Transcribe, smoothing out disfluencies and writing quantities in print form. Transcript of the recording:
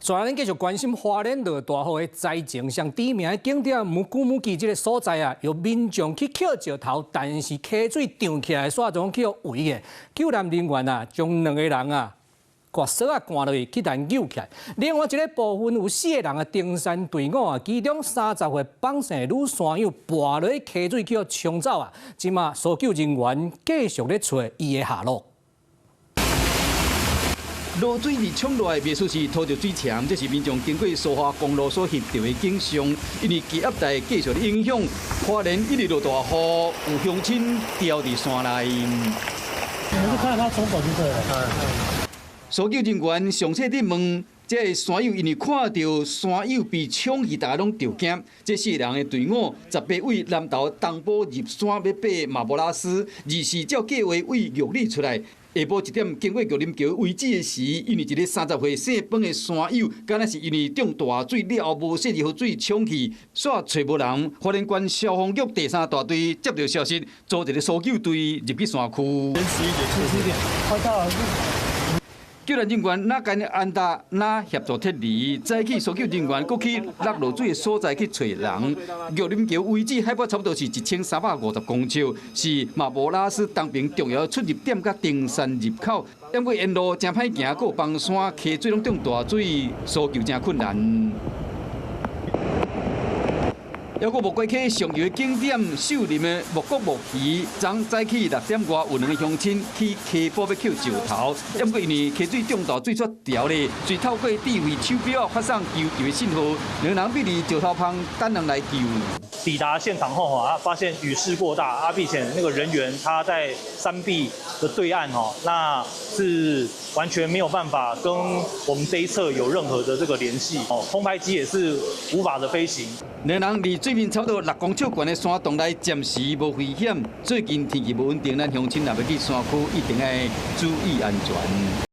所以咱繼續關心花蓮落大雨的災情，上知名的景點木古木記這个所在啊，有民眾去抾石頭，但是溪水漲起來，煞總去予圍的。救難人員啊，將兩個人啊，割索仔趕落去，去共救起來。另外一个部分有四個人的登山隊伍啊，其中30歲放姓女山友跋落去溪水去予沖走啊，這馬搜救人員繼續咧揣伊的下落。落水佇衝落來，袂輸是拖著水澹，這是民眾經過蘇花公路所翕著的景象。因為低壓帶繼續影響，花蓮一直落大雨，有鄉親牢佇山內。你們是看到他衝走就對了。搜救人員詳細佇問，這个山友因為看著山友被衝去，大家攏著驚。這四人的隊伍18位南投東埔入山欲爬馬博拉斯，而是照計劃對玉里出來。下晡1點經過玉林橋位置的時，因為一个30歲姓彭的山友，敢若是因為中大水了後無細予水沖去，煞揣無人。花蓮縣消防局第三大隊接著消息，組一个搜救隊入去山區。 11點，快到了。救難人員哪敢安搭，哪協助撤離。早起搜救人員閣去落落水的所在去揣人。玉林橋位置海拔差不多是1350公尺，是馬博拉斯東邊重要出入點佮登山入口。毋過沿路誠歹行，閣有崩山，溪水攏中大水，搜救誠困難。猶閣木瓜溪上游的景點秀林的木谷木魚，昨早起6點外有兩个鄉親去溪埔欲抾石頭，毋過因為溪水中大水煞潮咧，遂透過智慧手錶發送求救的信號，兩人避佇石頭旁等人來救。抵達現場後啊，發現雨勢過大，啊，並且那個人員他在山壁的對岸哦，那是完全沒有辦法跟我們這一側有任何的這個聯繫哦，空拍機也是無法的飛行。兩人離水面差不多6公尺懸的山洞內，暫時無危險。最近天氣無穩定，咱鄉親若欲去山區，一定愛注意安全。